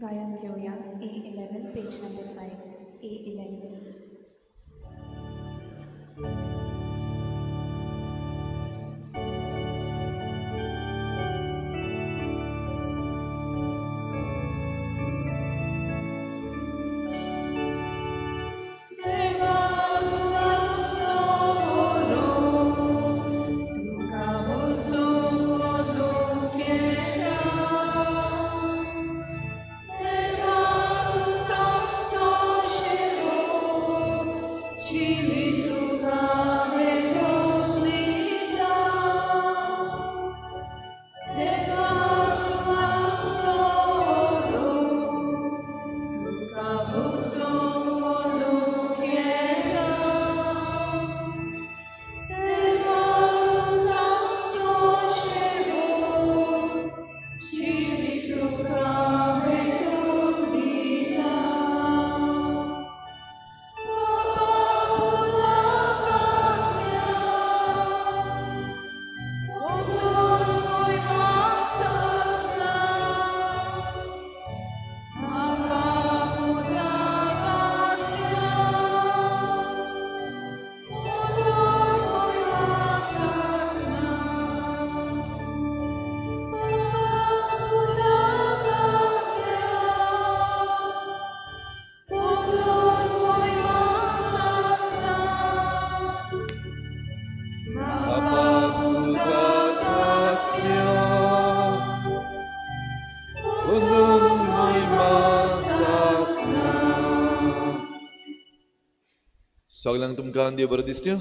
गायन घेवया A11 page number 5 A11. सगल्यांक तुमकां देव बरो दिसत्यो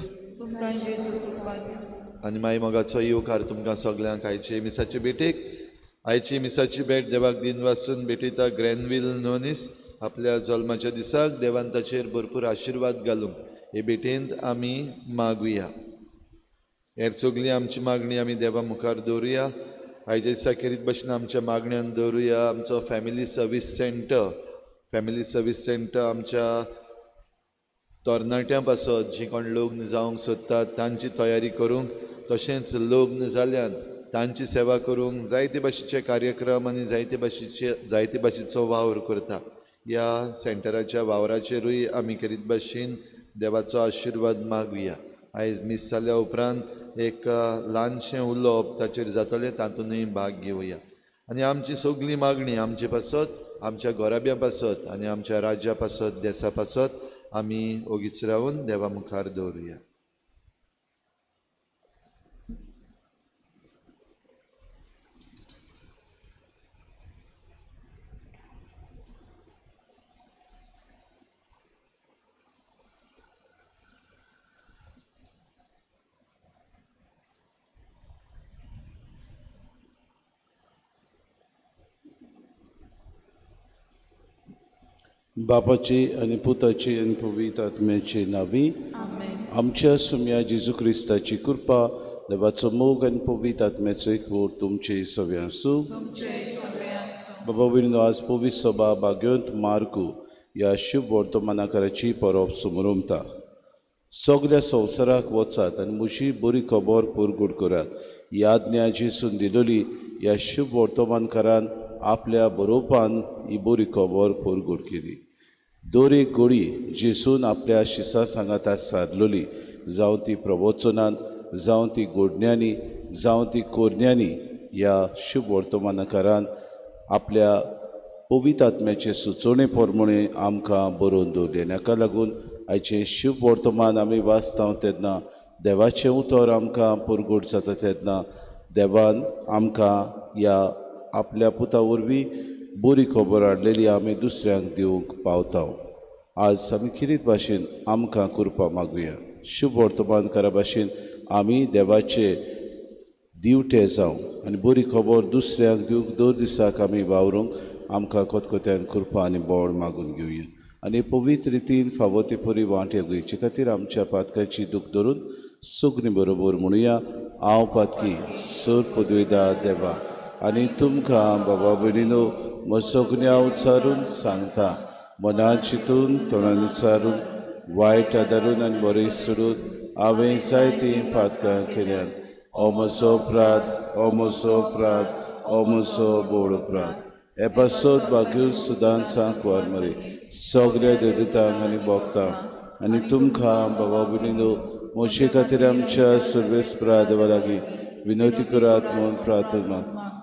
आनी मागीर मोगाचो येवकार तुमकां सगल्यांक आयचे मिसाचे भेटेक. आयची मिसाची भेट देवाक दिन वासून भेटयता ग्रॅनवील नोनीस आपल्या जल्माच्या दिसाक देवान ताचेर भरपूर आशिर्वाद घालूंक हे भेटेंत आमी मागुया. हेर सगळी आमची मागणी आमी देवा मुखार दवरुया. आयच्या दिसा खेरीत भशेन आमच्या मागण्यान दवरुया आमचो family service centre. Family service centre आमच्या तरणाट्यां पासत जीं कोण लग्न जावंक सोदतात तांची तयारी करूंक, तशेंच लग्न जाल्यान तांची सेवा करूंक जायते भाशेचे कार्यक्रम आनी जायते भाशेचो वावर करता. ह्या सेंटराच्या वावराचेरूय आमी खेरीत भाशेन देवाचो आशिर्वाद मागुया. आयज मीस जाल्या उपरांत एक ल्हानशें उलोवप ताचेर जातलें, तातूंतय भाग घेवया. आनी आमची सगळी मागणी आमचे पासत, आमच्या घराब्यां पासत आनी आमच्या राज्या पासत, देसा पासत आमी ओगीच रावन देवा मुखार दवरुया. बापाची आनी पुताची आनी पवित्र आत्म्याची नावी. आमच्या सुम्या जेजू क्रिस्ताची कृपा, देवाचो मोग आनी पवित्र आत्म्याचो एकवट तुमचे सगळे आसूं. बाबा भयणीनो, आज पवित्र सभा भाग्योंत मार्कू ह्या शुभ वर्तमानाकाराची परब सुमरमता. सगल्या संवसाराक वचात आनी म्हजी बरी खबर पुरगूट करात. ही आज्ञा जेजून दिलोली ह्या शुभ वर्तमानकारान आपल्या बरोवपान ही बरी खबर पुरगूट केली. दर एक गोडी जेजून आपल्या शिसा सांगाता सारलोली, जावं ती प्रवचनान, जावं ती गोडण्यांनी, जावं ती कोरण्यांनी, ह्या शुभ वर्तमानकारान आपल्या पवित्र आत्म्याचे सुचोवणे प्रमाणे आमकां बरोवन दवरलें. आनी हाका लागून आयचें शुभ वर्तमान आमी वाचता तेन्ना देवाचें उतर आमकां पुरगूट जाता तेन्ना देवान आमकां ह्या आपल्या पुता वरवीं बरी खबर हाडलेली आमी दुसऱ्यांक दिवंक पावता. आज आमी खेरीत भाशेन आमकां कृपा मागुया. शुभ वर्तमानकारा भाशेन आमी देवाचे दिवटे जावं आनी बरी खबर दुसऱ्यांक दिवंक दर दिसाक आमी वावरूंक आमकां खतखत्यान कृपा आनी बळ मागून घेवया. आनी पवित्र रितीन फावो ते परी वांटे घेवचे खातीर आमच्या पातकाची दूख धरून सगळीं बरोबर म्हणुया. हांव पातकी सर पदवेदा देवा आनी तुमकां बाबा भयणीनो म्हजो उच्चारून सांगता, मनान चिंतून तोंडान उच्चारून वायट आदारून आनी बरें सोडून हांवें जायतीं पातकां केल्यात. ओ म्हजो अपराध, ओ म्हजो अपराध, ओ म्हजो बोड अपराध. हे पासत बाग्यो सुदान सांकवार मरे सगळ्या देवतांक आनी भक्तांक आनी तुमकां बाबा भयणीनो मोशे खातीर आमच्या सर्वेस्परा देवा लागीं विनवती करात म्हूण प्रार्थना.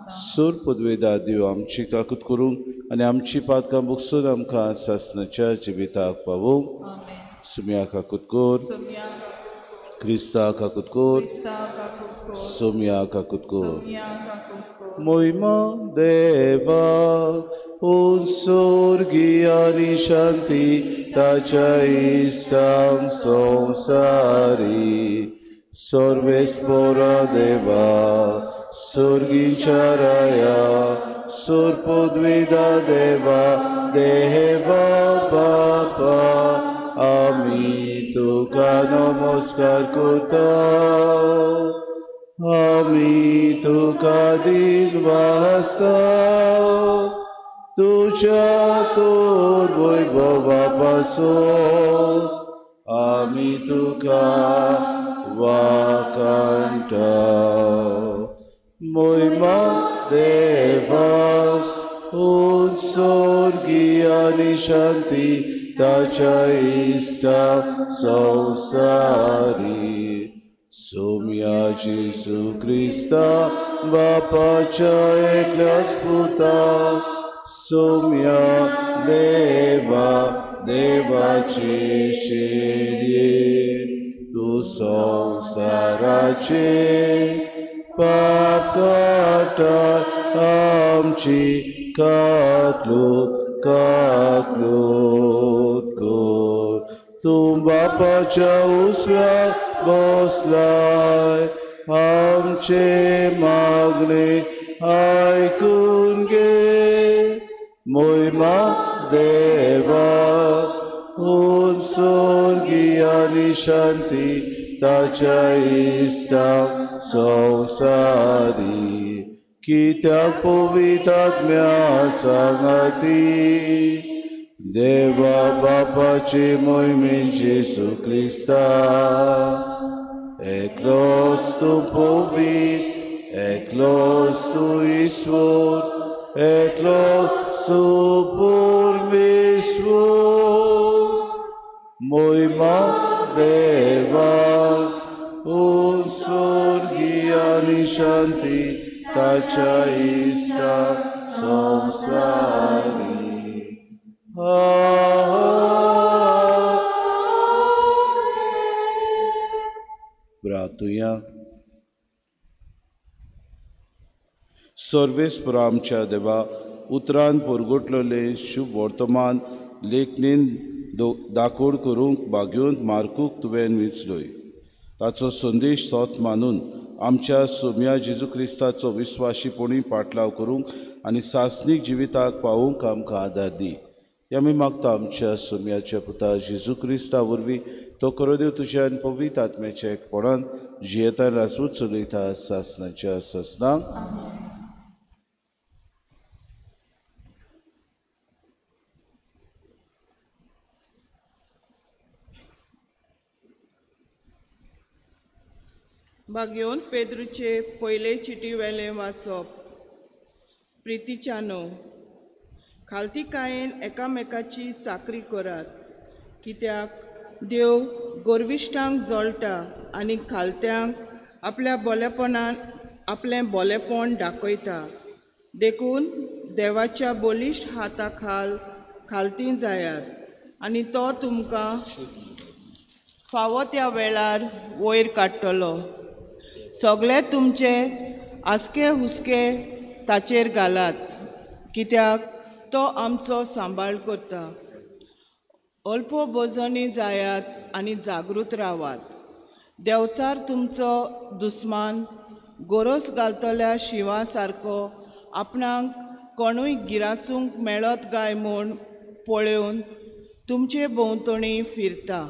सूर पदवेदा देव आमची काकूत करूंक आनी आमची पातकां भोगसून आमकां सासणाच्या जिविताक पावोवंक. सुम्या काकूत कर, क्रिस्ता काकूत कर, सोम्या काकूत कर. मोहिमा देवा उत्सर्गी आनी शांती ताच्या इश्टांक संवसारी. सर्वेस्परा देवा स्वर्गीच्या राया सूर पदवेदा देवा देवा बापा आमी तुका नमस्कार करता, आमी तुका दिन वाजता, तुज्या तोर वैभवा पासून आमी तुका वाकांटा. मोहिमा देवा उत्सर्गी आनी शांती ताच्या इश्टांक संवसारी. सोम्या जेजू क्रिस्ता बापाच्या एकल्याच पुता सोम्या देवा देवाचे शेणये तूं संवसाराचे पाप काडटा आमची काकलूत काकलूत कर. तूं बापाच्या उसव्याक बसलाय आमचे मागणे आयकून घे. मोहिमा देवा उत्सर्गी आनी शांती ताच्या इश्टांक संवसारी. कित्याक पवित्र आत्म्या सांगाती देवा बापाचे मोहिमे जेजू क्रिस्ता एकलोच तूं पवित्र, एकलोच तूं ईश्वर, एकलोच तूं परमेश्वर. मोहिमा देवा उत्सर्गी आनी शांती ताच्या इश्टांक संवसारी. प्रार्थुया. सर्वेस्परा आमच्या देवा उतरान परगटलेलें शुभ वर्तमान लेखणीन दाकोड करूंक बागयोंत मार्कूक तुवें विंचलोय. ताचो संदेश सोत मानून आमच्या सोम्या जेजू क्रिस्ताचो विस्वाशीपणी पाटलाव करूंक आनी सासणीक जिविताक पावोवंक आमकां आदार दी. हे आमी मागता आमच्या सोम्याच्या पुता जेजू क्रिस्ता वरवीं तो करो देव तुज्या आनी पवित्र आत्म्याच्या एकपणान जियेता राजवट चलयता सासणाच्या सासणाक. बागयोन पेद्रूचे पयले चिटी वेलें वाचप. प्रितीच्यानो, खालतीकायेन एकामेकाची चाकरी करात, कित्याक देव गोरविश्टांक जळटा आनी खालत्यांक आपल्या बोलेपणान आपलें बोलेपण दाखयता. देखून देवाच्या बलिश्ट हाता खाल खालती जायात आनी तो तुमकां फावो त्या वेळार वयर काडटलो. सगळे तुमचे आसके हुस्के ताचेर घालात, कित्याक तो आमचो सांबाळ करता. अल्प भोजनी जायात आनी जागृत रावात. देंवचार तुमचो दुस्मान गोरोस घालतल्या शिंवा सारको आपणाक कोणूय गिरासूंक मेळत काय म्हूण पळोवन तुमचे भोंवतणी फिरता.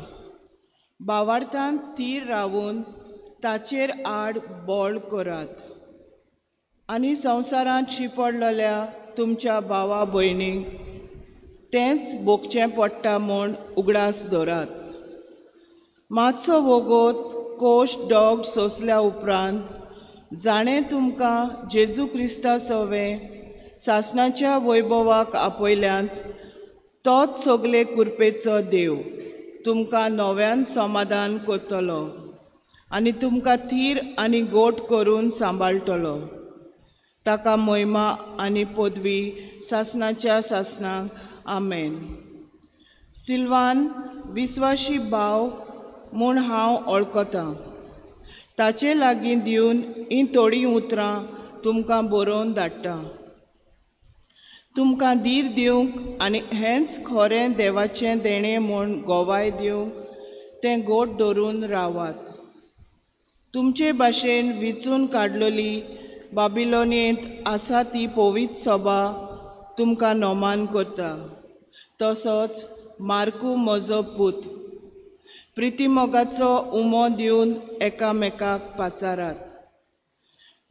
बावार्थान थीर रावून ताचेर आड बोळ करात आनी संवसारांत शिंपडलेल्या तुमच्या भावा भयणींक तेंच भोगचें पडटा म्हूण उगडास दवरात. मातसो वोगोत कोश डॉग सोंसल्या उपरांत जाणें तुमकां जेजू क्रिस्ता सवें सासणाच्या वैभवाक आपयल्यांत तोच सगळे कुरपेचो देव तुमकां नव्यान समाधान करतलो आनी तुमकां थीर आनी गोट करून सांबाळटलो. ताका महिमा आनी पदवी सासणाच्या सासणाक. आमेन. सिल्वान विस्वाशी भाव म्हूण हांव वळखतां. ताचे लागीं दिवन हीं थोडीं उतरां तुमकां बरोवन धाडटा. तुमकां धीर दिवंक आनी हेंच खरें देवाचें देणें म्हूण गोवाय दिवंक तें गोट धरून रावात. तुमचे भाशेन विचून काडलेली बाबिलोनेंत आसा ती पवित्र सभा तुमकां नोमान करता. तसोच मार्कू म्हजो पूत प्रितीमोगाचो उमो दिवन एकामेकाक पाचारात.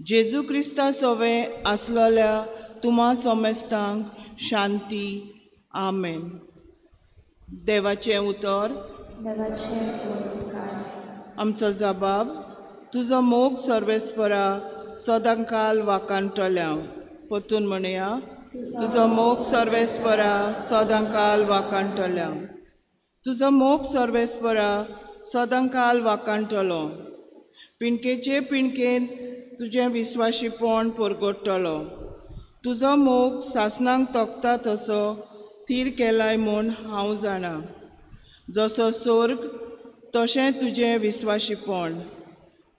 जेजू क्रिस्ता सोवें आसलेल्या तुमा सोमेस्तांक शांती. आमेन. देवाचें उतर. आमचो जबाब तुजो मोग सर्वेस्परा सदांकाल वाकांटल्या. परतून म्हणया, तुजो मोग सर्वेस्परा सदांकाल वाकांटल्या. तुजो मोग सर्वेस्परा सदांकाल वाकांटलो. पिणकेचे पिणकेन तुजें विस्वाशीपण परगट्टलो. तुजो मोग सासणांक तोखता तसो थीर केलाय म्हूण हांव जाणा. जसो सोर्ग तशें तुजें विस्वाशीपण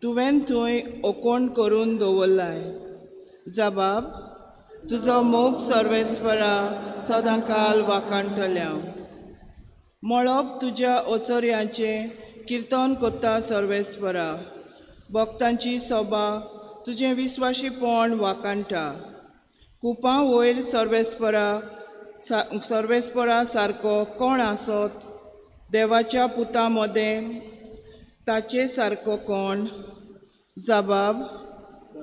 तुवें थंय ओकोण करून दवरलाय. जबाब तुजो मोग सर्वेस्परा सदांकाल वाकांटल्या. मळब तुज्या ओचोऱ्याचें किर्तन करता सर्वेस्परा. भक्तांची सोबा तुजें विस्वाशीपण वाकांटा. कुपां वयर सर्वेस्परा सर्वेस्परा सारको कोण आसत? देवाच्या पुता मदें ताचे सारको कोण? जबाब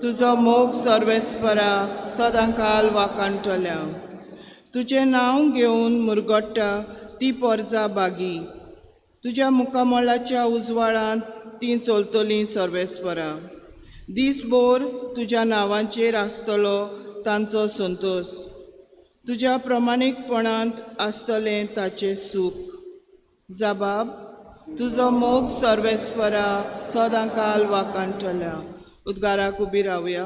तुजो मोग सर्वेस्परा सदांकाल वाकांटल्या. तुजें नांव घेवन मुरगट्टा ती पोरजा बागी. तुज्या मुखामळाच्या उजवाडांत ती चलतलीं सर्वेस्परा. दीसभर तुज्या नांवाचेर आसतलो तांचो संतोश. तुज्या प्रमाणीकपणांत आसतलें ताचें सूख. जबाब तुजो मोग सर्वेस्परा सदांकाल वाकांटल्या. उद्गाराक उबी रावया.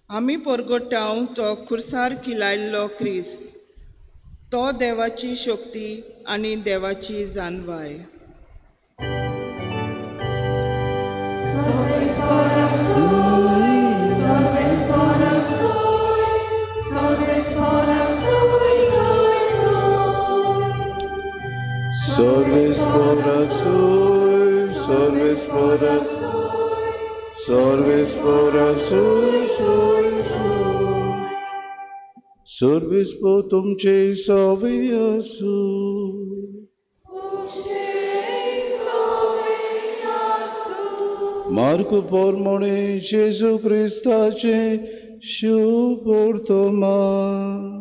आमी परगटाव तो खुर्सार खिलायल्लो क्रिस्त. तो देवाची शक्ती आनी देवाची जानवाय. सर्वेस्पर तुमचे सवे आसूं. मार्कू पोरमोणे जेजू क्रिस्ताचें शुभ वर्तमान.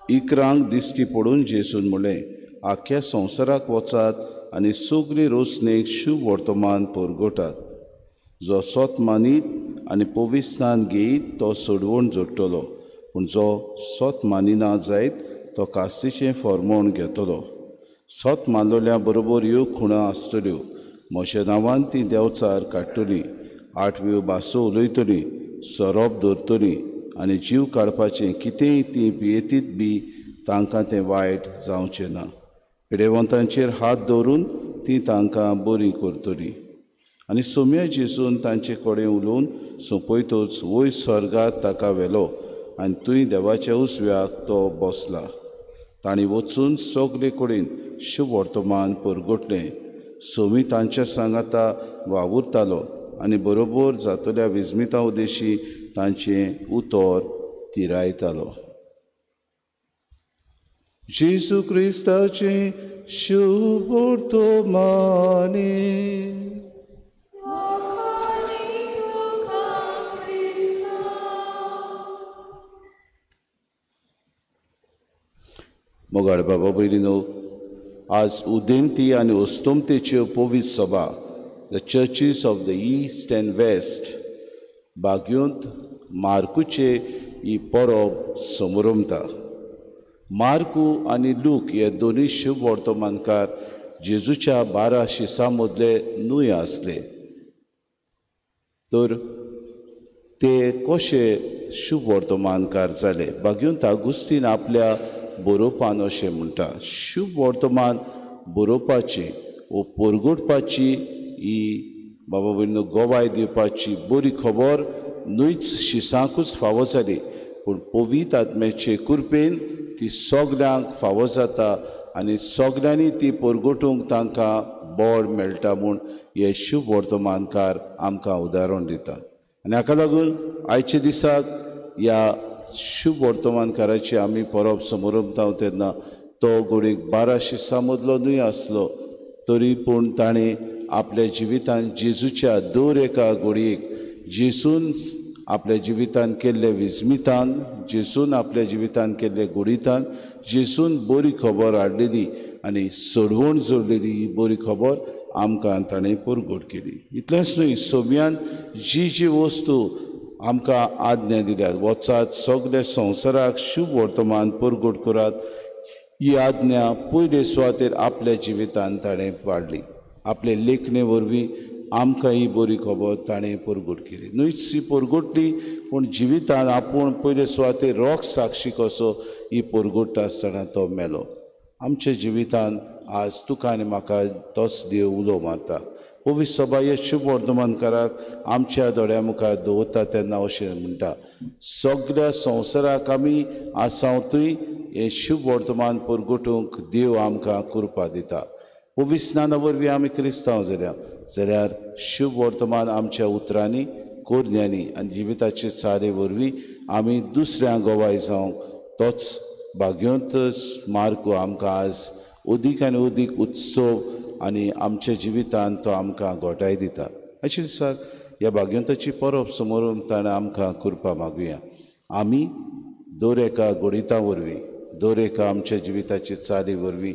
इकरांक दिश्टी पडून जेजून म्हणलें, आख्या संवसाराक वचात आनी सगळे रोसणेक शुभ वर्तमान परगटात. जो सत मानीत आनी पविस्नान घेयत तो सोडवण जोडटलो, पूण जो सत मानिना जायत तो कास्तीचें फॉर्मोण घेतलो. सत मानलोल्या बरोबर ह्यो खुणां आसतल्यो. म्हज्या नांवान तीं देंवचार काडटलीं, आठव्यो भासो उलयतलीं, सोरोप धरतलीं आनी जीव काडपाचें कितेंय तीं पियेतीत बी तांकां तें वायट जावचें ना. पिडेवंतांचेर हात दवरून तीं तांकां बरीं करतलीं. आनी सोम्या जेजून तांचे कडेन उलोवन सोंपयतच वयर स्वर्गात ताका व्हेलो आनी थंय देवाच्या उजव्याक तो बसला. तांणी वचून सगळे कडेन शुभ वर्तमान परगटलें. सोमी तांच्या सांगाता वावुरतालो आनी बरोबर जातल्या विस्मिता उदेशी तांचें उतर तिरायतालो. जेजू क्रिस्ताचे शुभ वर्तमाने. मोगाळ बाबा भयणीनो, आज उदेंती आनी अस्तंतेच्यो पवित्र सभा, the churches of the east and west, बाग्योंत मार्कूचे ही परब समरमता. मार्कू आनी लूक हे दोनूय शुभ वर्तमानकार जेजूच्या 12 शिसां मदले न्हय आसले, तर ते कशे शुभ वर्तमानकार जाले? बाग्योंत आगुस्तीन आपल्या बरोवपान अशें म्हणटा, शुभ वर्तमान बरोवपाची वो परगटपाची ही बाबा भयणीनो गोवाय दिवपाची बरी खबर न्हयच शिसांकूच फावो जाली, पूण पवित्र आत्म्याचे कृपेन ती सगल्यांक फावो जाता आनी सगल्यांनी ती परगटूंक तांकां बळ मेळटा म्हूण हे शुभ वर्तमानकार आमकां उदाहरण दिता. आनी हाका लागून आयच्या दिसाक ह्या शुभ वर्तमानकाराची आमी परब समरमता तेन्ना तो घडयेक 12 शिसां मदलो न्हय आसलो तरी पूण ताणें आपल्या जिवितान जेजूच्या दर एका घडयेक जेजून आपल्या जिवितान केल्ले विस्मितान, जेजून आपल्या जिवितान केल्ले गुडितान, जेजून बरी खबर हाडलेली आनी सोडवण जोडलेली ही बरी खबर आमकां ताणें परगट केली. इतलेंच न्हय, सोम्यान जी जी वस्तू आमकां आज्ञा दिल्यात, वचात सगल्या संवसाराक शुभ वर्तमान परगट करात, ही आज्ञा पयले सुवातेर आपल्या जिवितान ताणें पाडली. आपले लेखणे वरवीं आमकां ही बरी खबर ताणें परगट केली. न्हयच ही परगटली, पूण जिवितान आपूण पयले सुवातेर रोख साक्षी कसो ही परगट्टा आसतना तो मेलो. आमच्या जिवितान आज तुका आनी म्हाका तोच देव उलो मारता. पवित्र सभा हे शुभ वर्तमानकाराक आमच्या दोळ्या मुखार दवरता तेन्ना अशें म्हणटा, सगल्या संवसाराक आमी आसावतूय हें शुभ वर्तमान परगटूंक देव आमकां कृपा दिता. पवित्र स्नाना वरवीं आमी क्रिस्तांव जाल्या जाल्यार शुभ वर्तमान आमच्या उतरांनी, कोरण्यांनी आनी जिविताचे चाले वरवीं आमी दुसऱ्यांक गोवाय जावंक तोच भाग्योंत मार्कू आमकां आज अदीक आनी अदीक उत्सव आनी आमच्या जिवितान तो आमकां घोटाय दिता. अशें दिसाक ह्या भाग्यवंताची परब समोर आमकां कृपा मागुया. आमी दर एका घडिता वरवीं, दर एका आमच्या जिविताची चाली वरवीं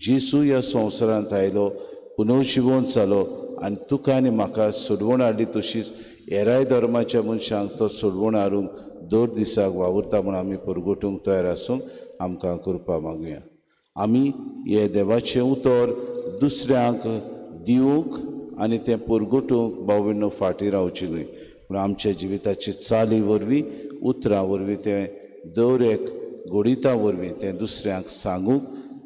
जेजू ह्या संवसारांत आयलो, पुनर्जिवन जालो आनी तुका आनी म्हाका सोडवण हाडली, तशीच हेराय धर्माच्या मनशांक तो सोडवण हाडूंक दर दिसाक वावुरता म्हूण आमी परगटूंक तयार आसूंक आमकां कृपा मागुया. आमी हे देवाचें उतर दुसऱ्यांक दिवंक आनी तें परगटूंक भाव फाटीं रावचें न्हय, पूण आमच्या जिविताची चाली वरवीं, उतरां वरवीं, तें दर एक घडिता वरवीं तें दुसऱ्यांक सांगूंक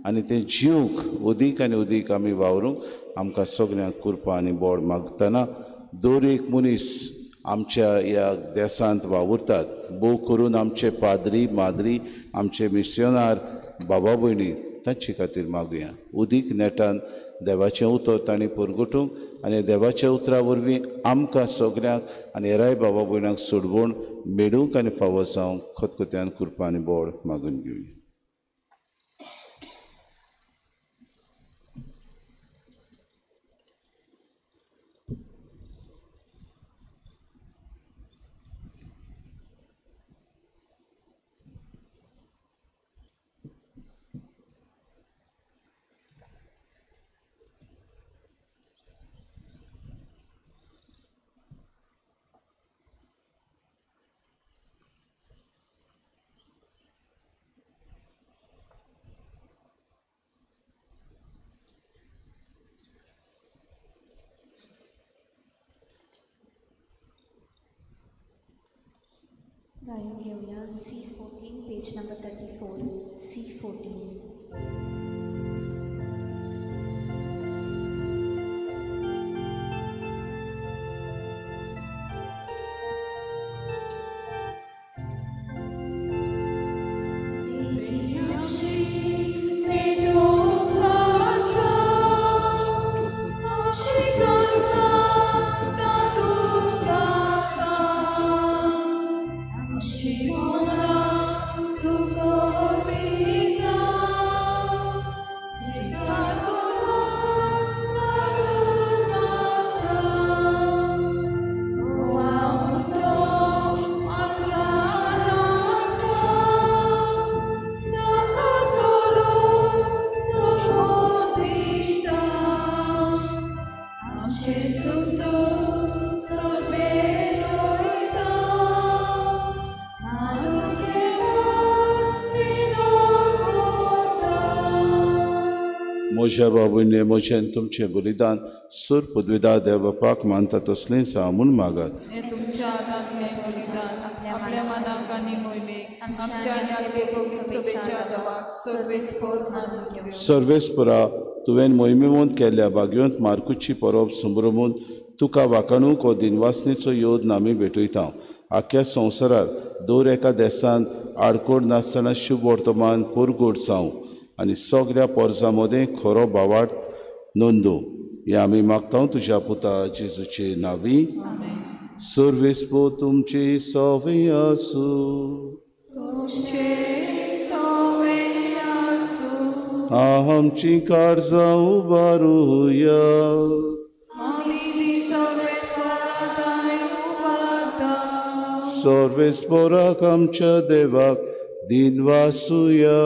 आनी तें जिवंक अदीक आनी अदीक आमी वावरूंक आमकां सगल्यांक कृपा आनी बोड मागतना दर एक मनीस आमच्या ह्या देसांत वावुरतात, भोव करून आमचे पाद्री माद्री, आमचे मिशनार बाबा भयणी, तांचे खातीर मागुया. अदीक नेटान देवाचें उतर तांणी परगटूंक आनी देवाच्या उतरा वरवीं आमकां सगल्यांक आनी हेराय बाबा भयणांक सोडवण मेळूंक आनी फावो जावंक खतखत्यान कृपा आनी बोड मागून घेवया. गायन घेऊया C14 page number 34, C14. Shimona, tu gobita. म्हज्या बाबूने म्हजें तुमचें बलिदान सुर पदवीदार देव बापाक मानता तसलें जावं म्हूण मागात. तुमच्या हातांतलें बलिदान आपल्या मनाक आनी मोहिमेक आमच्या आनी आपले पवित्र सभेच्या देवाक सर्वेस्पोर मानून घेवं. सर्वेस्पोरा तुवें मोहिमेवंत केल्ल्या भाग्यवंत मार्कुची परब संभ्रमून तुका वाखाणूंक हो दिनवासनेचो योद आमी भेटयता. आख्या संवसारार दर एका देशांत आडकोड नासतना शुभ वर्तमान परगोड जावं आनी सगळ्या पोरसां मदें खरो भावार्थ नोंदू हें आमी मागता तुज्या पुता जेजूचे नांवी. सर्वेस्पोर तुमचे सवे आसूं. आमची काळजां उबारुया. सर्वेस्पोराक आमच्या देवाक दिनवासुया.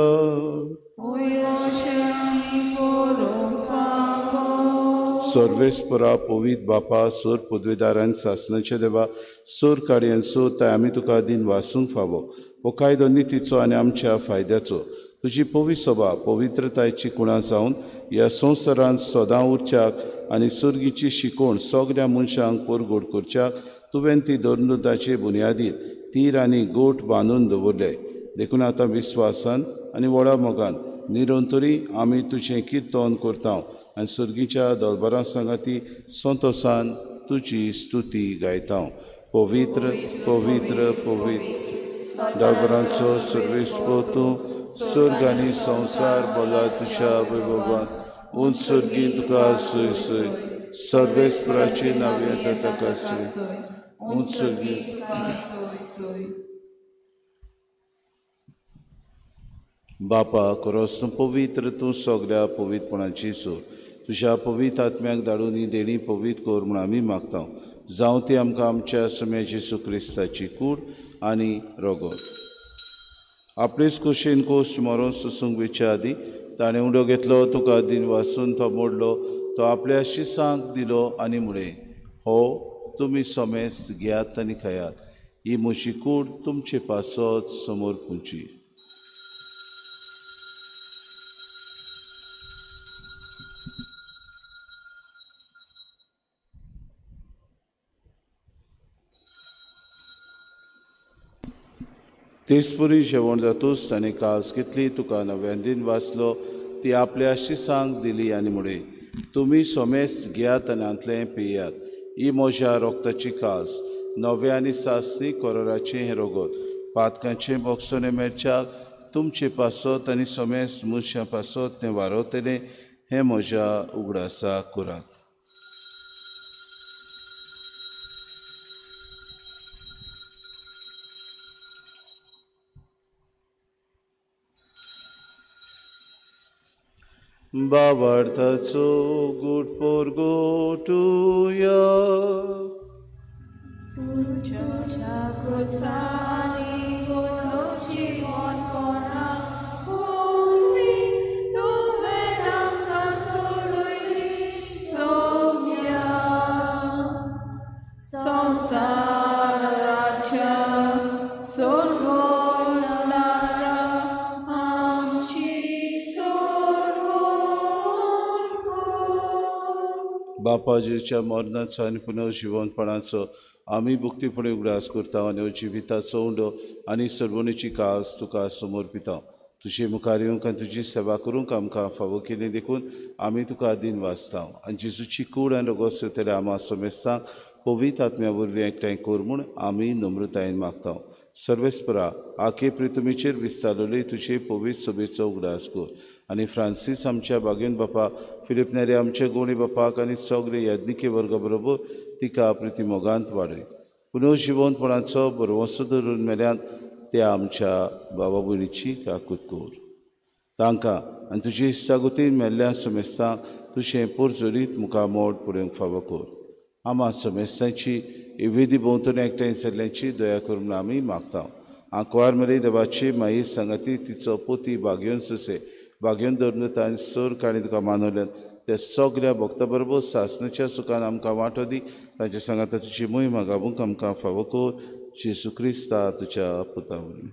सर्वेस्पोरा पवित्र बापा सोर पदवेदारान सासनाच्या देवा सोर कार्यान सो ताय आमी तुका दिन वासूंक फावो. हो कायदो नितीचो आनी आमच्या फायद्याचो. तुजी पवित्र सभा पवित्रतायेची कुणां जावन ह्या संवसारांत सदां उरच्याक आनी सर्गीची शिकवण सगळ्या मनशांक परगोड करच्याक तुवें ती दरनुदाचे बुन्यादीर तीर आनी गोठ बांदून दवरले. देखून आतां विस्वासान आनी व्हडा मोगान निरंतरी आमी तुजें किर्तन करता आनी सर्गीच्या दरबारा सांगाती संतोसान तुजी स्तुती गायता. पवित्र पवित्र पवित्र दरबारांचो सर्वेस्पोर तूं सर्ग आनी संवसार बोला तुज्या वैभवान. उंच सर्गीं तुका सोय सोय सर्वेस्पोराची नांव येता ताका सोय उंच सर्गीं. बापा खरोच तूं पवित्र तूं सगळ्या पवित्रपणाची सोर. तुज्या पवित्र आत्म्याक धाडून ही देणी पवित्र कर म्हूण आमी मागता. जावं ती आमकां आमच्या सम्या जेजू क्रिस्ताची कूड आनी रगत. आपलेच कुशीन कोश्ट मरोन सोसूंक वेच्या आदीं ताणें उडो घेतलो, तुका दिन वासून तो मोडलो, तो आपल्या शिसांक दिलो आनी म्हळें, हो तुमी समेस्त घेयात आनी खायात, ही म्हजी कूड तुमचे पासत समोर पुंची. तेचपरी जेवण जातूच ताणें कास घेतली, तुका नव्यान दिन वाचलो, ती आपल्या शिसांक दिली आनी म्हळें, तुमी समेस्त घेयात आनी हांतलें पियात, ही म्हज्या रोगताची कास नव्या आनी सासणी कोरोराचें हें रोगत पातकांचें बोगसणें मेळच्याक तुमचे पासत आनी समेस्त मनशां पासत तें वारवतलें हें म्हज्या उगडासाक करात. बाबार्थाचो गुट पोरगोटुया. तुज्या खुर्सांनी गुणोची मोनपणां पुरली तुवें आमकां सोडयली सोम्या. संवसाराच्या सोडवणारा आमची सोडवण कर. बापाजीच्या मरणाचो आनी पुनर्जिवनपणाचो आमी भक्तीपणी उगडास करता आनी जिविताचो उंडो आनी सर्वणीची कास तुका समर्पिता. तुजे मुखार येवंक आनी तुजी सेवा करूंक आमकां फावो केली देखून आमी तुका दिन वाचता आनी जेजूची कूड आनी रगत सोयतल्या आमा समेस्तांक पवित्र आत्म्या वरवीं एकठांय कर म्हूण आमी नम्रतायेन मागता. सर्वेस्परा आखे प्रितुमीचेर विस्तारलेली तुजे पवित्र सभेचो उगडास कर आनी फ्रांसीस आमच्या बागेन बापा, फिलीप नेरी आमच्या गोणी बापाक आनी सगळे याज्ञिके वर्गा बरोबर तिका प्रिती मोगांत वाडय. पुनर्जिवनपणाचो भरवंसो धरून मेल्यान त्या आमच्या बाबा भयणीची काकूत कर. तांकां आनी तुजी इश्टागतीन मेल्ल्या समेस्तांक तुजें पोरजोरीत मुखामोड पळोवंक फावो कर. आमा समेस्तांची विधी भोंवतणी एकठांय जाल्ल्याची दया करून म्हूण आमी मागता. आंकवार मेरे देवाची माई सांगाती तिचो पोती बागेवन सोसे बागेवन धरून तांणी सर काणी तुका मानवल्यात त्या सगळ्या भक्ता बरोबर सासणाच्या सुखान आमकां वांटो दी. तांच्या सांगाता तुजी मोहिमा गाबूंक आमकां फावो कर. जेजू क्रिस्ता तुज्या पुता वरवीं.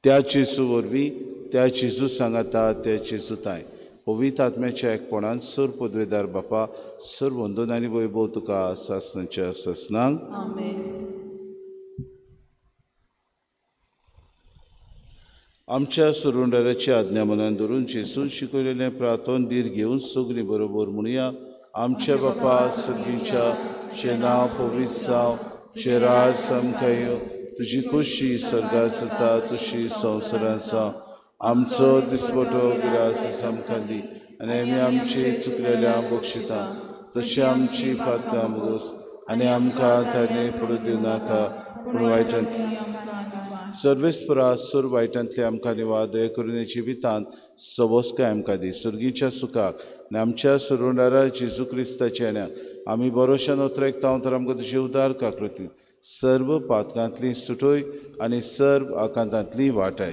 त्या जेजू वरवीं, त्या जेजू सांगाता, त्या जेजू तांय पवित्र आत्म्याच्या एकपणान सर पदवेदार बापा सर वंदन आनी वैभव तुका सासणाच्या सासणाक. आमेन. आमच्या सुरुंडाराची आज्ञा मनान धरून जेसून शिकयलेलें प्रार्थन धीर घेवन सगळीं बरोबर म्हणया. आमच्या बापा सर्गीच्या, तुजें नांव पवित्र जावं, तुजें राज आमकां येवं, तुजी खोशी सर्गात जाता तशी संवसारांत जावं. आमचो दिसपटो ग्रास आमकां दी आनी आमी आमची चुकलेल्या बक्षिता तशी आमची पातकां भोगस आनी आमकां ताणें पडूं दिवं नाका पूण वायटांत सर्वेस्परा सुर वायटांतले आमकां निवार. दया करून जिवितांत सवस्काय आमकां दी. सर्गीच्या सुखाक आनी आमच्या सुरुंडारा जेजू क्रिस्ताच्या येण्याक आमी बरोशान उतरायता तर आमकां तुजे उदार काकृती सर्व पातकांतली सुटोय आनी सर्व आकांतांतली वाटाय.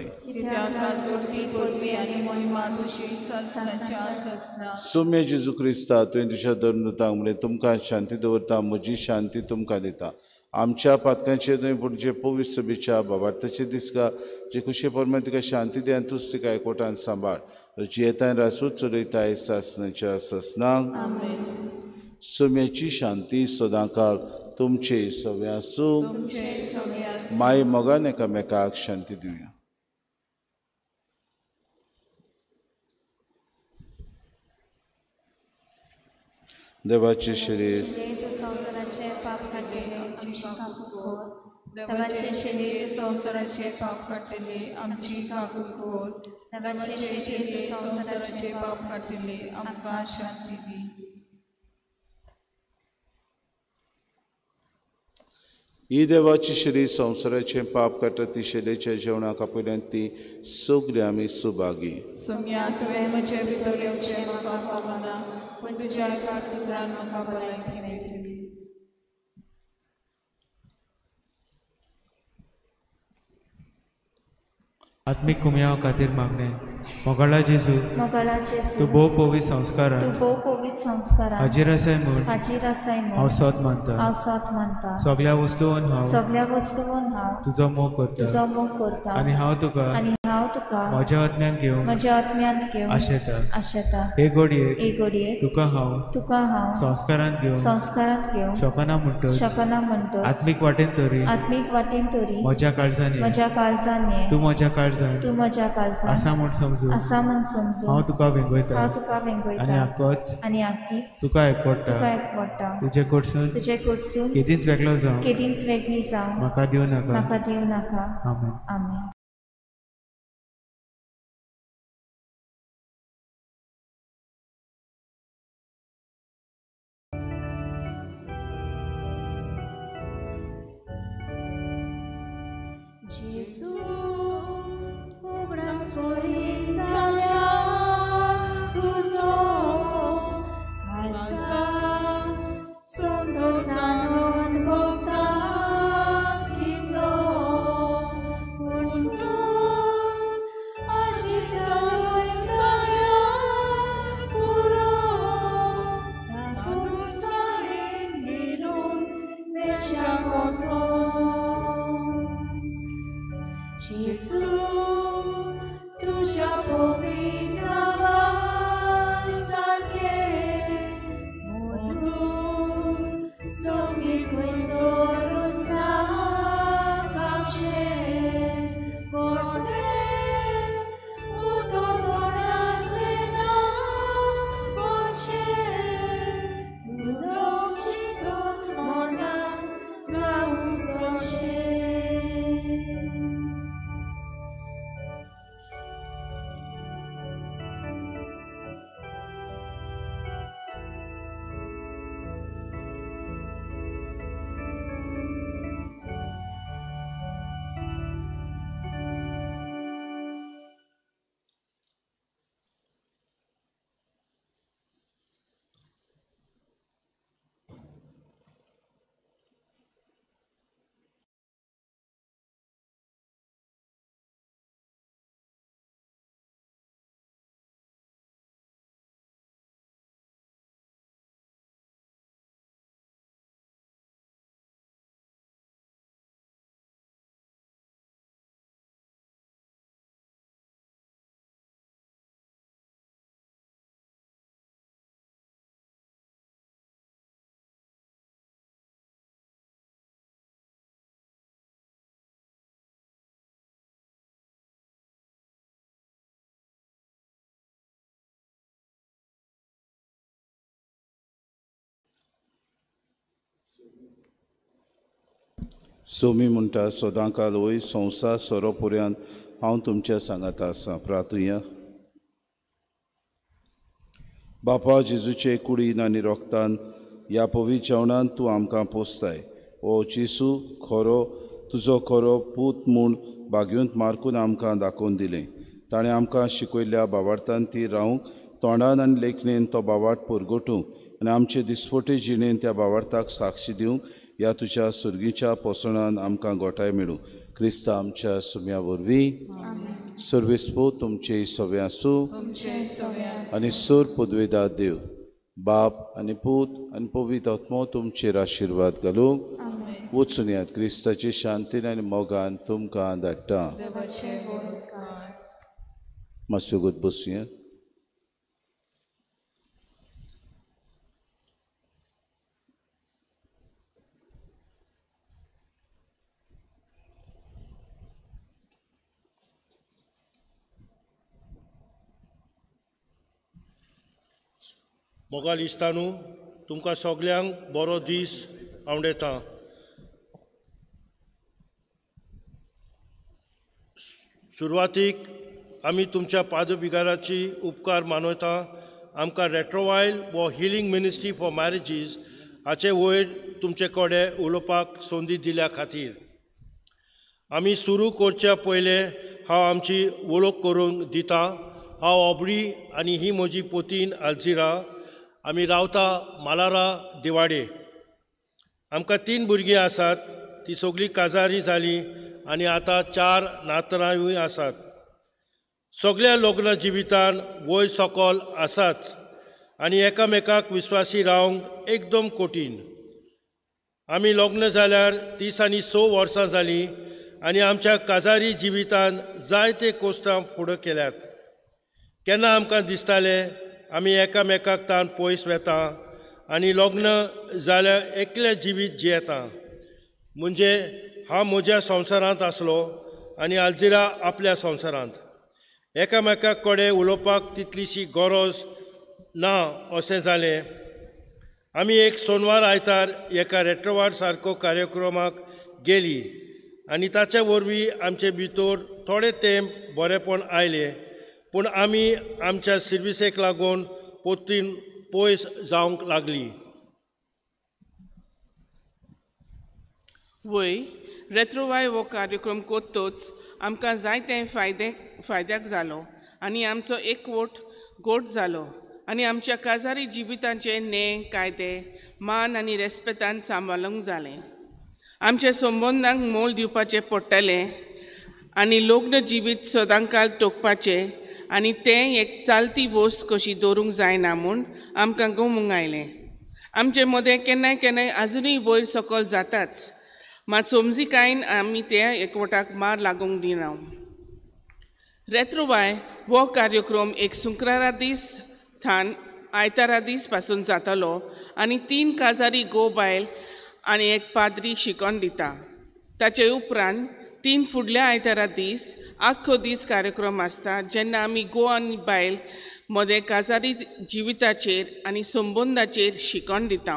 सोम्या जेजू क्रिस्ता, तुवें तुज्या धर्मदूतांक म्हणलें, तुमकां शांती दवरता, म्हजी शांती तुमकां दिता. आमच्या पातकांचेर न्हय पूण जे पवित्र सभेच्या बाबार्थाचे दिसका जे खुशे प्रमाण तुका शांती दी आनी तूच तिका एकवटान सांबाळ. जियेताय रासूच चलयताय सासणाच्या सासणाक. सोम्याची शांती सदांकाळ तुमचे सगळ्या आसूं. माय मोगान एकामेकाक शांती दिवया. देवाचे शरीर देवाचे शरीर संवसाराचे पाप काडटले आमची काकूट कर. देवाचे शरीर संवसाराचे पाप काडटले आमकां शांती दी. ही देवाची शरीर संवसाराचें पाप काडटा ती शैलेच्या जेवणाक आपयल्यान ती सगळीं आमी सुभागी. सोम्या, तुवें म्हजे भितर येवचें म्हाका फावना, पूण तुज्या एका सुत्रान म्हाका भलायकी मेळटली. आत्मीक कुमयाव खातीर मागणें. मोगाळा जेजू, तूं भोव पवित्र संस्कारान हाजीर आसाय म्हूण हांव सत मानता. सगळ्या वस्तून हांव तुजो मोग करता आनी हांव तुका म्हज्या आत्म्यान घेवन आशेता. हे घडयेक तुका हांव संस्कारांत घेवंक शकना म्हणटच आत्मीक वाटेन तरी म्हज्या काळजान ये, तूं म्हज्या काळजान आसा म्हूण समजून हांव तुका वेंगयता आनी आकीच तुका एकवटा. तुजे कडसून केदींच वेगळो जावं म्हाका दिवं नाका. आमेन. आमेन. जेजू उगडास करीत जाल्यार तुजो काळजाक संतोशान भोगता कितलो, पूण तूंच अशी जालोय जाल्यार पुरो तातूंतल्यान घेरून वेच्या वतलो. सोमी म्हणटा सदांकाल वय संवसार सोरो पुऱ्यान हांव तुमच्या सांगाता आसा. प्रार्थुया. बापा जेजूचे कुडीन आनी रोगतान ह्या पवित्र जेवणान तूं आमकां पोसताय. ओ जेजू खरो तुजो खरो पूत म्हूण बागेवंत मार्कून आमकां दाखोवन दिलें. ताणें आमकां शिकयल्ल्या बावार्थान ती रावंक तोंडान आनी लेखणेन तो बावाट परगटूंक आनी आमचे दिसपटे जिणेन त्या बावार्थाक साक्षी दिवंक ह्या तुज्या सुर्गीच्या पोसणान आमकां गोठाय मेळूं. क्रिस्ता आमच्या सुम्या वरवीं. सर्वेस्पो तुमचे सगळे आसूं आनी सर पदवेदार देव बाप आनी पूत आनी पवित्र आत्मो तुमचेर आशिर्वाद घालूंक. वचून यात क्रिस्ताचे शांतीन आनी मोगान तुमकां धाडटा. मातसो वगत बसुया. मोगाल इश्टानू, तुमकां सगल्यांक बरो दीस आवडटा. सुरवातीक आमी तुमच्या पादविगाराची उपकार मानयता. आमकां रेट्रोवायल वो हिलींग मिनिस्ट्री फॉर मॅरेजीस हाचे वयर तुमचे कडेन उलोवपाक संदी दिल्या खातीर. आमी सुरू करच्या पयलें हांव आमची वळख करूंक दिता. हांव ऑब्री आनी ही म्हजी पोतीन आल्जिरा. आमी रावता मालारा दिवाडे. आमकां 3 भुरगीं आसात. ती सगळीं काजारी जालीं आनी आतां 4 नातरांय आसात. सगळ्या लग्न जिवितान वय सकल आसाच आनी एकामेकाक विश्वासी रावंक एकदम कठीण. आमी लग्न जाल्यार 30 आनी 6 वर्सां जालीं आनी आमच्या काजारी जिवितान जायते कोश्टां फुडें केल्यात. केन्ना आमकां दिसतालें आमी एकामेकाक तान पयस वेता आनी लग्न जाल्यार एकलें जिवीत जियेता. म्हणजे हांव म्हज्या संवसारांत आसलो आनी आल्जिरा आपल्या संवसारांत. एकामेका कडेन उलोवपाक तितलीशी गरज ना अशें जालें. आमी एक सोनवार आयतार एका रेट्रोवार सारको कार्यक्रमाक गेली आनी ताचे वरवीं आमचे भितर थोडे तेंप बरेपण आयलें, पूण आमी आमच्या सर्विसेक लागून पोतीन पयस जावंक लागली. वय रेट्रोवाय हो कार्यक्रम करतच आमकां जायते फायद्याक जालो आनी आमचो एकवट गोट जालो आनी आमच्या काजारी जिविताचे नेम कायदे मान आनी रेस्पेतान सांबाळूंक जालें. आमच्या संबंदांक मोल दिवपाचें पडटलें आनी लग्न जिवीत सदांकाल टोकपाचें आनी तें एक चालती वस्त कशी दवरूंक जायना म्हूण आमकां गमूंक आयलें. आमचे मदें केन्नाय केन्नाय आजुनूय वयर सकल जाताच, मात समजिकायेन आमी त्या एकवटाक मार लागूंक दिना. रेट्रोवाय हो कार्यक्रम एक शुक्रारा दीस थान आयतारा दीस पासून जातलो आनी 3 काजारी गो बायल आनी एक पाद्री शिकोवन दिता. ताचे उपरांत 3 फुडल्या आयतारा दीस आख्खो दीस कार्यक्रम आसता, जेन्ना आमी गो आनी बायल मदें काजारी जिविताचेर आनी संबंदाचेर शिकोवन दिता.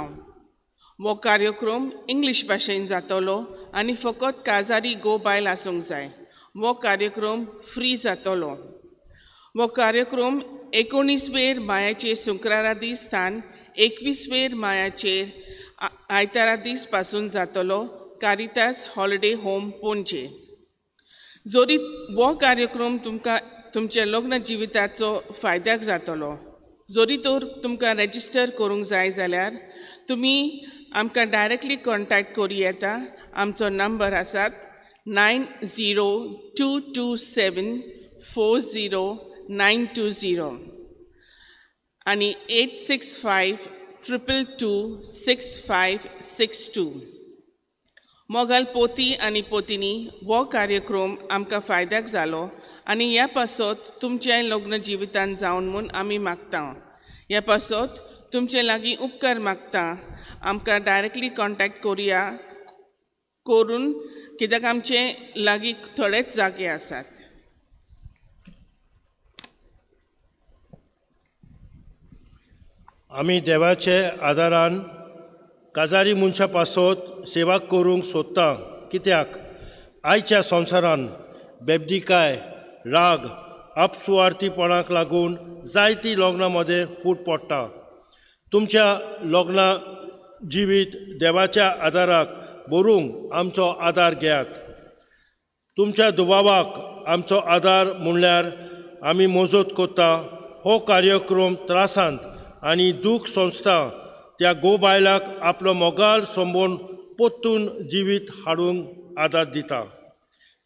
हो कार्यक्रम इंग्लीश भाशेन जातलो आनी फकत काजारी गो बायल आसूंक जाय. हो कार्यक्रम फ्री जातलो. हो कार्यक्रम 19 वेर मायाचेर शुक्रारा दीस थान 21 वेर मायाचेर आयतारा दीस पासून जातलो. Caritas holiday home Panaji. जरी हो कार्यक्रम तुमकां तुमच्या लग्न जिविताचो फायद्याक जातलो, जरी तर तुमकां रेजिस्टर करूंक जाय जाल्यार तुमी आमकां डायरेक्टली कॉन्टॅक्ट करूं येता. आमचो नंबर आसात 902274 0920 आनी 865-222-6562. मोगाल पोती आनी पोतीनी हो कार्यक्रम आमकां फायद्याक जालो आनी ह्या पासत तुमचें लग्न जिवितान जावन म्हूण आमी मागता. ह्या पासत तुमचे लागीं उपकार मागता. आमकां डायरेक्टली कॉन्टॅक्ट करुया करून, कित्याक आमचे लागीं थोडेच जागे आसात. आमी देवाचे आदारान काजारी मनशां पासत सेवा करूंक सोदता, कित्याक आयच्या संवसारान बेबदीकाय, राग, आपसुवार्थीपणाक लागून जायती लग्नां मदें फूट पडटा. तुमच्या लग्ना जिवीत देवाच्या आदाराक भरूंक आमचो आदार घेयात. तुमच्या दुबावाक आमचो आदार म्हणल्यार आमी मजत करता. हो कार्यक्रम त्रासांत आनी दूख संस्था त्या गोबायलाक आपलो मोगाल संबोन परतून जिवीत हाडूंक आदार दिता.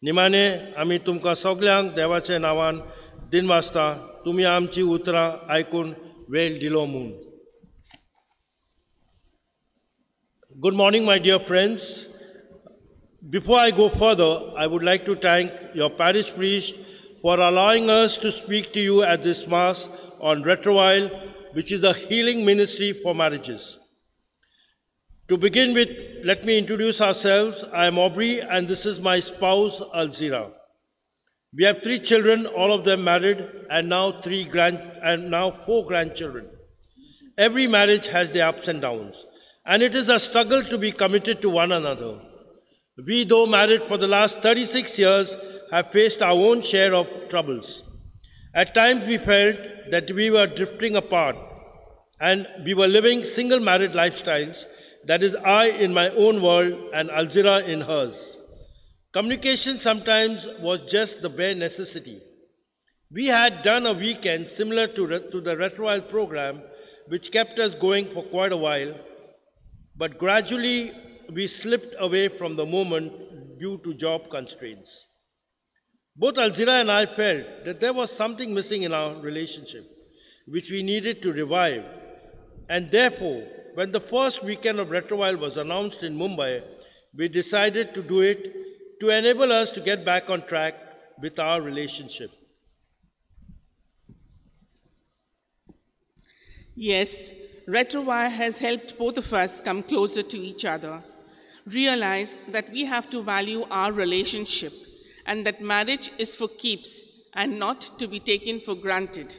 निमाणें आमी तुमकां सगल्यांक देवाच्या नांवान दिनवासता, तुमी आमची उतरां आयकून वेळ दिलो म्हूण. Good morning, my dear friends. Before I go further, I would like to thank your parish priest for allowing us to speak to you at this Mass on Retrouvaille, which is a healing ministry for marriages. To begin with, let me introduce ourselves. I am Aubrey and this is my spouse, Alzira. We have 3 children, all of them married, and now 4 grandchildren. Every marriage has their ups and downs, and it is a struggle to be committed to one another. We, though married for the last 36 years, have faced our own share of troubles. At times we felt that we were drifting apart and we were living single married lifestyles, that is, I in my own world and Alzira in hers. Communication sometimes was just the bare necessity. We had done a weekend similar to the Retrouvaille program, which kept us going for quite a while, but gradually we slipped away from the moment due to job constraints. Both Alzira and I felt that there was something missing in our relationship, which we needed to revive. And therefore, when the first weekend of Retrouvaille was announced in Mumbai, we decided to do it to enable us to get back on track with our relationship. Yes, Retrouvaille has helped both of us come closer to each other, realize that we have to value our relationship and that marriage is for keeps and not to be taken for granted.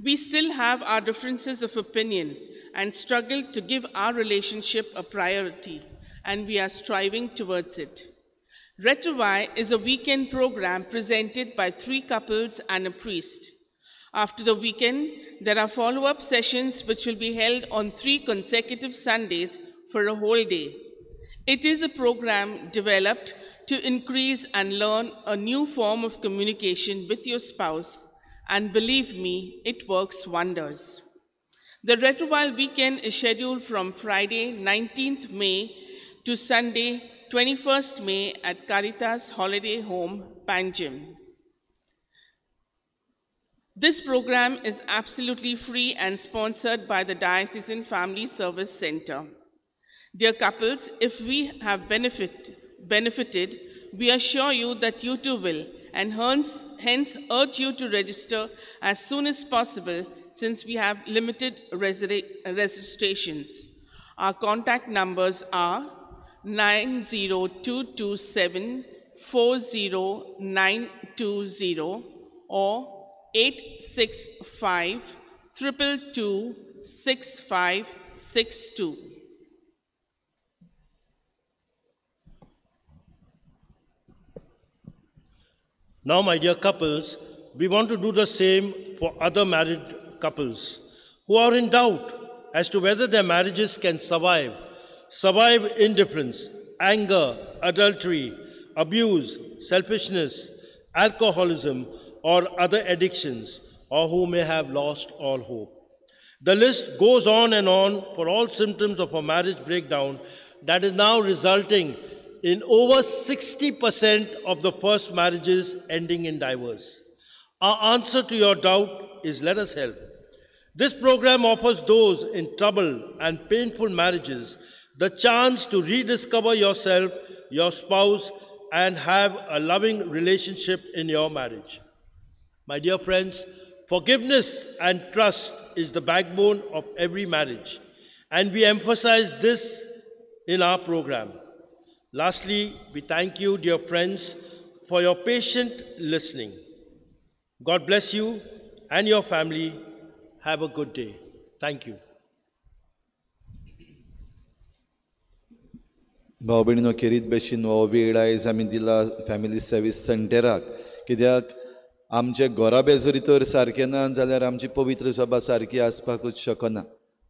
We still have our differences of opinion and struggle to give our relationship a priority, and we are striving towards it. Retrouvaille is a weekend program presented by 3 couples and a priest. After the weekend, there are follow-up sessions which will be held on 3 consecutive Sundays for a whole day. It is a program developed to increase and learn a new form of communication with your spouse, and believe me, it works wonders. The Retrouvaille weekend is scheduled from Friday, 19th May to Sunday, 21st May at Caritas Holiday Home, Panjim. This program is absolutely free and sponsored by the Diocesan Family Service Center. Dear couples, if we have benefited, we assure you that you too will, and hence urge you to register as soon as possible, since we have limited registrations. Our contact numbers are 90227 40920 or 865 222 6562. Now, my dear couples, we want to do the same for other married couples who are in doubt as to whether their marriages can survive indifference, anger, adultery, abuse, selfishness, alcoholism, or other addictions, or who may have lost all hope. The list goes on and on for all symptoms of a marriage breakdown that is now resulting in over 60% of the first marriages ending in divorce. Our answer to your doubt is let us help. This program offers those in trouble and painful marriages the chance to rediscover yourself, your spouse, and have a loving relationship in your marriage. My dear friends, forgiveness and trust is the backbone of every marriage, and we emphasize this in our program. Lastly, we thank you, dear friends, for your patient listening. God bless you and your family. Have a good day. Thank you. भाव भयणीनो, खेरीत भशेन हो वेळ आयज आमी दिला family service सेंटराक, कित्याक आमचे घराबे जरी तर सारकें ना जाल्यार आमची पवित्र सभा सारकी आसपाकूच शकना.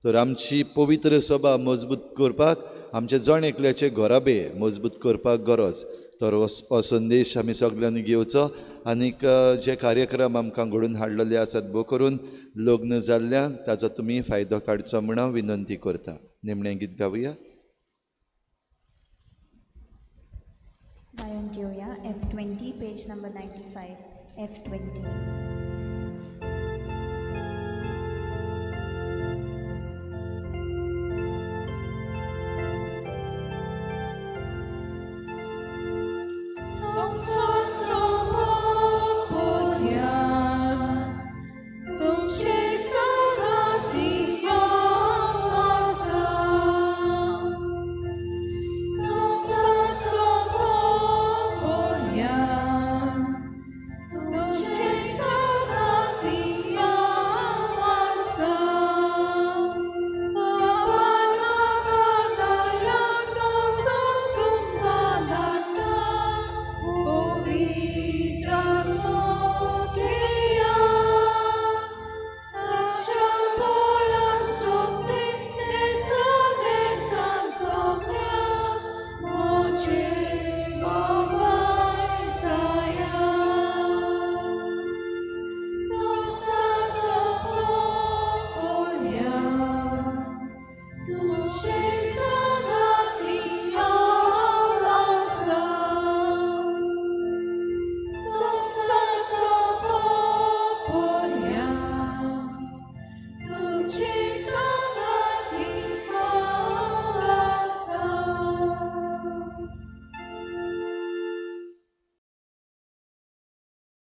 तर आमची पवित्र सभा मजबूत करपाक आमचे जण एकल्याचे घराबे मजबूत करपाक गरज. तर हो संदेश आमी सगल्यांनी घेवचो आनीक जे कार्यक्रम आमकां घडोवन हाडलेले आसात भोव करून लग्न जाल्ल्यांक ताचो तुमी फायदो काडचो म्हूण हांव विनंती करता. निमणें गीत गावया. गायन घेवया F20 page number 95 F20.